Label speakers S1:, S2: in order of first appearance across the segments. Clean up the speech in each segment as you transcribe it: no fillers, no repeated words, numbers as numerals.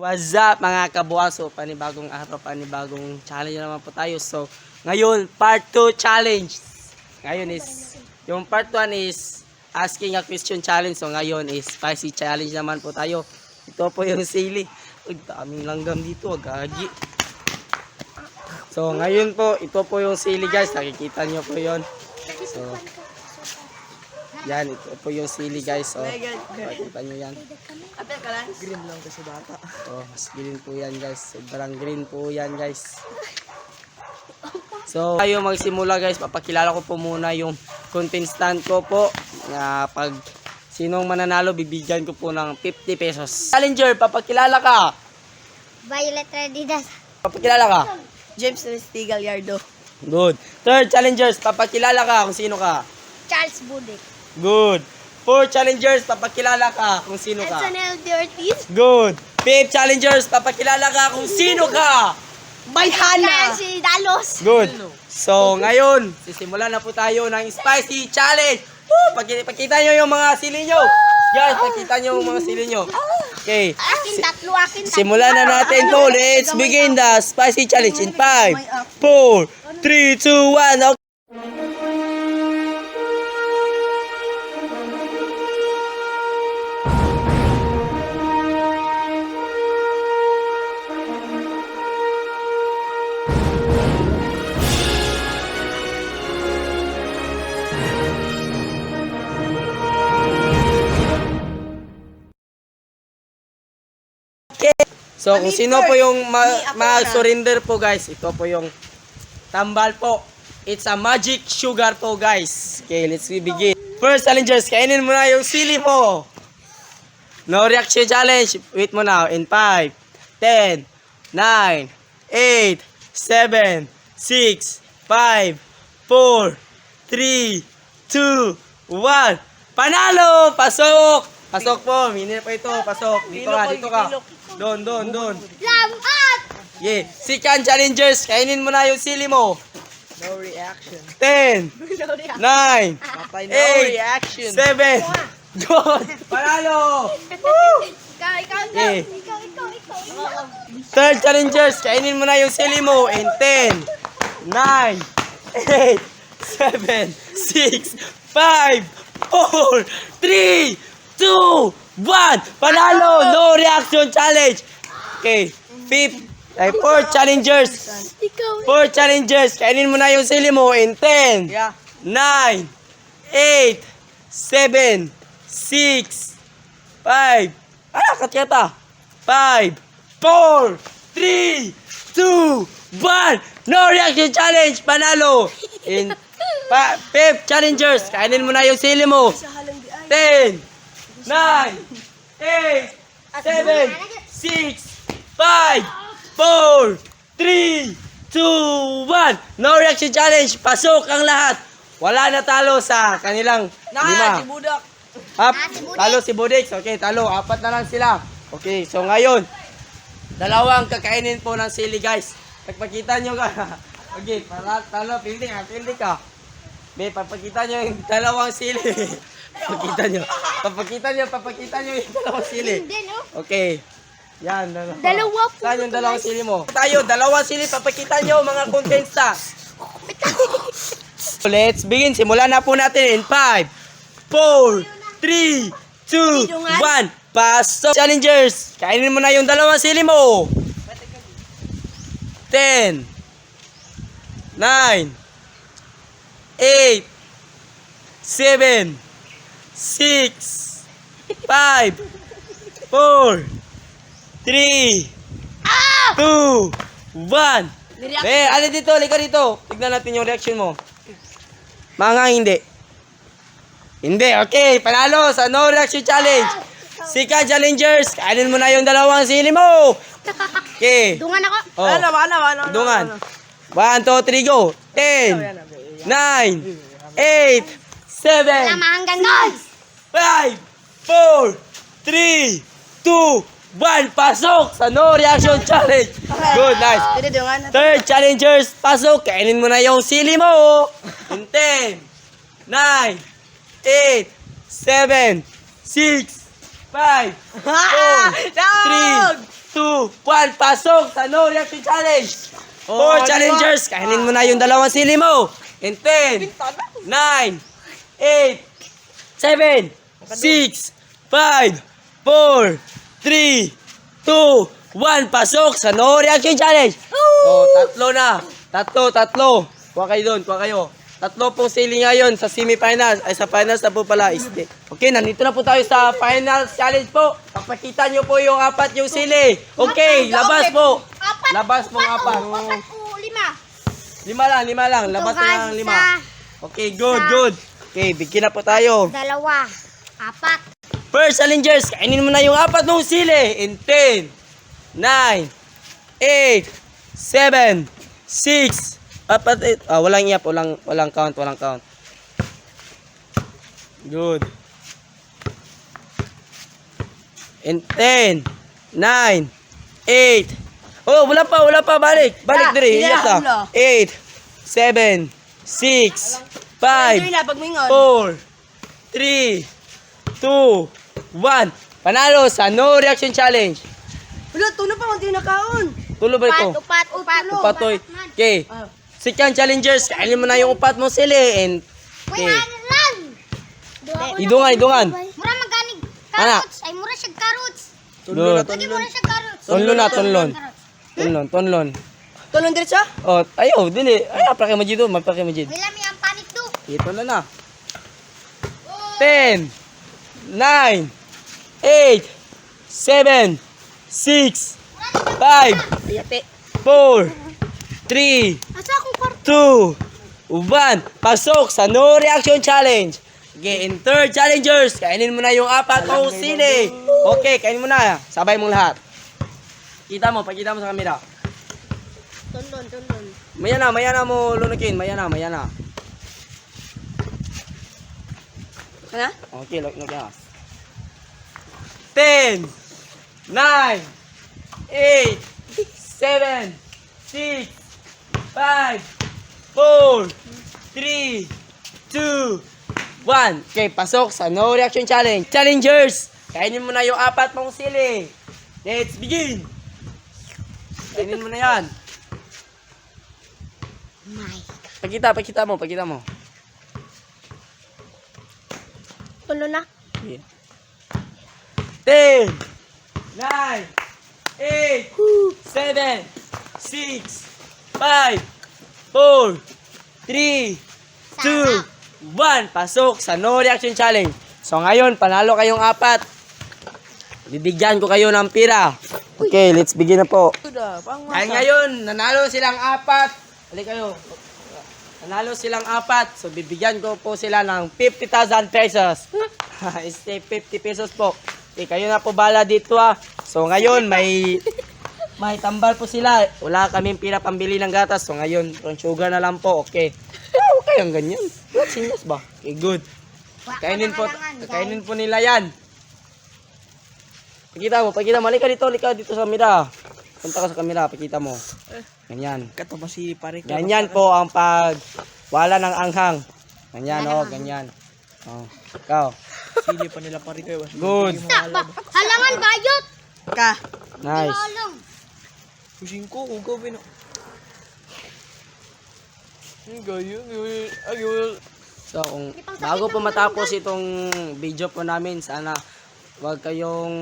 S1: What's up mga kabuas? So, panibagong araw, panibagong challenge naman po tayo. So, ngayon, part 2 challenge. Ngayon is, yung part 1 is asking a question challenge. So, ngayon is spicy challenge naman po tayo. Ito po yung sili. Uy, daming langgam dito, gagi. So, ngayon po, ito po yung sili guys. Nakikita nyo po yon. So, yan, ito po yung sili guys. So, nakikita nyo yan.
S2: Green lang kasi bata.
S1: Oh, mas green po yan guys. Sobrang green po yan guys. So, tayo magsimula guys. Papakilala ko po muna yung contestant ko po. Na pag sinong mananalo, bibigyan ko po ng 50 pesos. Challenger, papakilala ka.
S3: Violet Redidas.
S1: Papakilala ka.
S2: James Nesty Gallardo.
S1: Good. Third challengers, papakilala ka kung sino ka.
S3: Charles Budik.
S1: Good. Fourth challengers, papakilala ka kung sino ka.
S3: Edson L. D. Ortiz.
S1: Good. Fifth challengers, papakilala ka kung sino ka.
S2: Bayhana!
S3: Si Dalos.
S1: Good. So, ngayon, sisimulan na po tayo ng spicy challenge. Woo! Pakita nyo yung mga sili nyo. Guys, pakita nyo yung mga sili nyo. Okay.
S3: Akin tatlo, akin tatlo.
S1: Simulan na natin po. Let's begin the spicy challenge in 5, 4, 3, 2, 1. Okay. So, kung sino po yung mag-surrender po guys, ito po yung tambal po. It's a magic sugar po guys. Okay, let's begin. First challengers, kainin mo na yung sili mo. No reaction challenge. Wait mo na. In 5, 10, 9, 8, 7, 6, 5, 4, 3, 2, 1. Panalo! Pasok! Pasok po. Minil po ito. Pasok. Dito ka, dito ka. Doon.
S3: Lamat!
S1: Yeah. Second challengers, kainin mo na yung sili mo.
S2: No reaction.
S1: 10, 9,
S2: Patay no
S1: 8,
S2: reaction.
S1: 7, good. Panalo!
S3: Ikaw.
S1: Yeah.
S3: Ikaw.
S1: Third challengers, kainin mo na yung sili mo in 10, 9, 8, 7, 6, 5, 4, 3, 2, 1. Panalo! No reaction challenge. Okay. Fourth challengers.
S3: Ikaw.
S1: Four challengers. Kainin mo na yung sili mo in 10,
S2: Yeah.
S1: 9, 8, 7, 6, 5. Katyata. 5, 4, 3, 2, 1. No reaction challenge. Panalo. In fifth challengers. Kainin mo na yung sili mo. 10, 9, 8, 7, 6, 5, 4, 3, 2, 1. No reaction challenge. Pasok ang lahat. Wala na talo sa kanilang lima.
S2: Si Budak.
S1: Up. Talo si Budik. Okay, talo. Apat na lang sila. Okay, so ngayon, dalawang kakainin po ng sili guys. Pagpakita nyo ka. Okay, para talo. Pildi ka. May papakita nyo yung dalawang sili. Papakita nyo yung dalawang sili.
S3: Hindi, no?
S1: Okay. Yan,
S3: Dalawa po.
S1: Saan yung dalawang sili mo? Tayo, dalawang sili. Papakita nyo mga contestant. Let's begin. Simulan na po natin in 5, 4, 3, 2, 1. Pasok. Challengers, kainin mo na yung dalawang sili mo. 10, 9, 8, 7, 6, 5, 4, 3, 2, 1. Ano dito? Lika dito. Tignan natin yung reaction mo. Mga hindi. Hindi. Okay. Panalo sa no reaction challenge. Sika challengers. Kainin mo na yung dalawang sili mo. Okay.
S3: Dungan ako.
S1: Oh.
S2: Ano.
S1: Dungan. 1, 2, 3, go. 10, 9, 8, 7,
S3: Tama hanggang doon.
S1: 5, 4, 3, 2, 1. Pasok sa no reaction challenge. Good, nice. Third challengers, pasok. Kainin mo na yung sili mo. In 10, 9, 8, 7, 6, 5, 4, 3, 2, 1, pasok sa no reaction challenge.
S2: Oh,
S1: 4 challengers, kainin mo na yung dalawang sili mo. In 10, 9, 8, 7, 6, 5, 4, 3, 2, 1, pasok sa no reaction challenge. Oh, tatlo na. Tatlo. Kuha kayo doon, kuha kayo. Tatlo pong sili ngayon sa semifinals. Ay, sa finals na po pala. Okay, nandito na po tayo sa finals challenge po. Papakita nyo po yung apat yung sili. Okay, labas po. Labas po ang apat.
S3: 5.
S1: Lima lang. Labas
S3: Ito,
S1: na lang
S3: guys,
S1: 5. Okay, good. Okay, bigyan na po tayo.
S3: 2, 4.
S1: First challengers, kainin mo na yung apat mong sili. In 10, 9, 8, 7, 6, walang iap, walang count. Good. In 10, 9, 8. Oh, wala pa, balik dire, iyak na. 8, 7, 6, 5, 4, 3, 2, 1. Panalo sa no reaction challenge.
S2: Wala, tulo pa kung di nakaon.
S1: Tulo ba ito?
S3: Upat.
S1: Upatoy. Okay. Second challengers, kainin mo na yung upat mo sili. And,
S3: Uy,
S1: okay.
S3: ano lang?
S1: Idungan.
S3: Mura maganig.
S1: Ana.
S3: Carrots. Ay, mura siya carrots.
S1: Good.
S3: Pwede mura siya carrots.
S1: Tonlon.
S2: Tulong dire siya?
S1: Oh, ayo, dili. Ay, apake mo dito, magpake mo dito.
S3: May lami ang panik to.
S1: Ito na. 10, 9, 8, 7, 6, 5,
S2: Ayate.
S1: 4, 3,
S3: Asa akong kwarto?
S1: 2, 1. Pasok sa no reaction challenge. Okay, in third challengers, kainin mo na yung apat mong sili. Okay, kainin mo na. Sabay mong lahat. Pakita mo sa camera.
S3: Tundon.
S1: Maya na mo lunukin. Maya na.
S2: Ano?
S1: Okay, look na. 10, 9, 8, 7, 6, 5, 4, 3, 2, 1. Okay, pasok sa no reaction challenge. Challengers, kainin mo na yung apat mong sili. Let's begin. Kainin mo na yan. Pakita mo.
S3: Tulo na.
S1: 10, 9, 8, 7, 6, 5, 4, 3, 2, 1. Pasok sa no reaction challenge. So ngayon, panalo kayong apat. Bibigyan ko kayo ng pira. Okay, let's begin na po. Dahil ngayon, nanalo silang apat. Hali kayo. Nanalo silang apat. So bibigyan ko po sila ng 50,000 pesos. Stay 50 pesos po. Okay, kayo na po bala dito ah. So ngayon, may tambal po sila. Wala kaming pira pambili ng gatas. So ngayon, from sugar na lang po. Okay. Okay ang ganyan. What sinyas ba? Okay, good. Kainin po nila yan. Pakita mo. Halika dito sa camera. Punta ka sa camera, pakita mo. Ganyan.
S2: Kato ba si pare?
S1: Ganyan po ang wala ng anghang. Ganyan, ganyan. Oh, ikaw.
S2: Sili pa nila pare kayo.
S1: Good.
S3: Halangan bayot.
S2: Ka.
S1: Nice.
S3: Halang.
S2: Pusing ko, kung gawin.
S1: So, bago po matapos itong video po namin, sana huwag kayong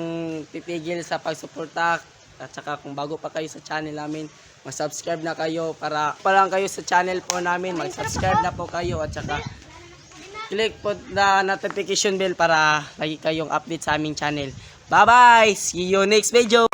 S1: titigil sa pagsuporta. At saka kung bago pa kayo sa channel namin, mag-subscribe na kayo para lang kayo sa channel po namin. Mag-subscribe na po kayo at saka click po na notification bell para lagi kayong update sa aming channel. Bye-bye! See you next video!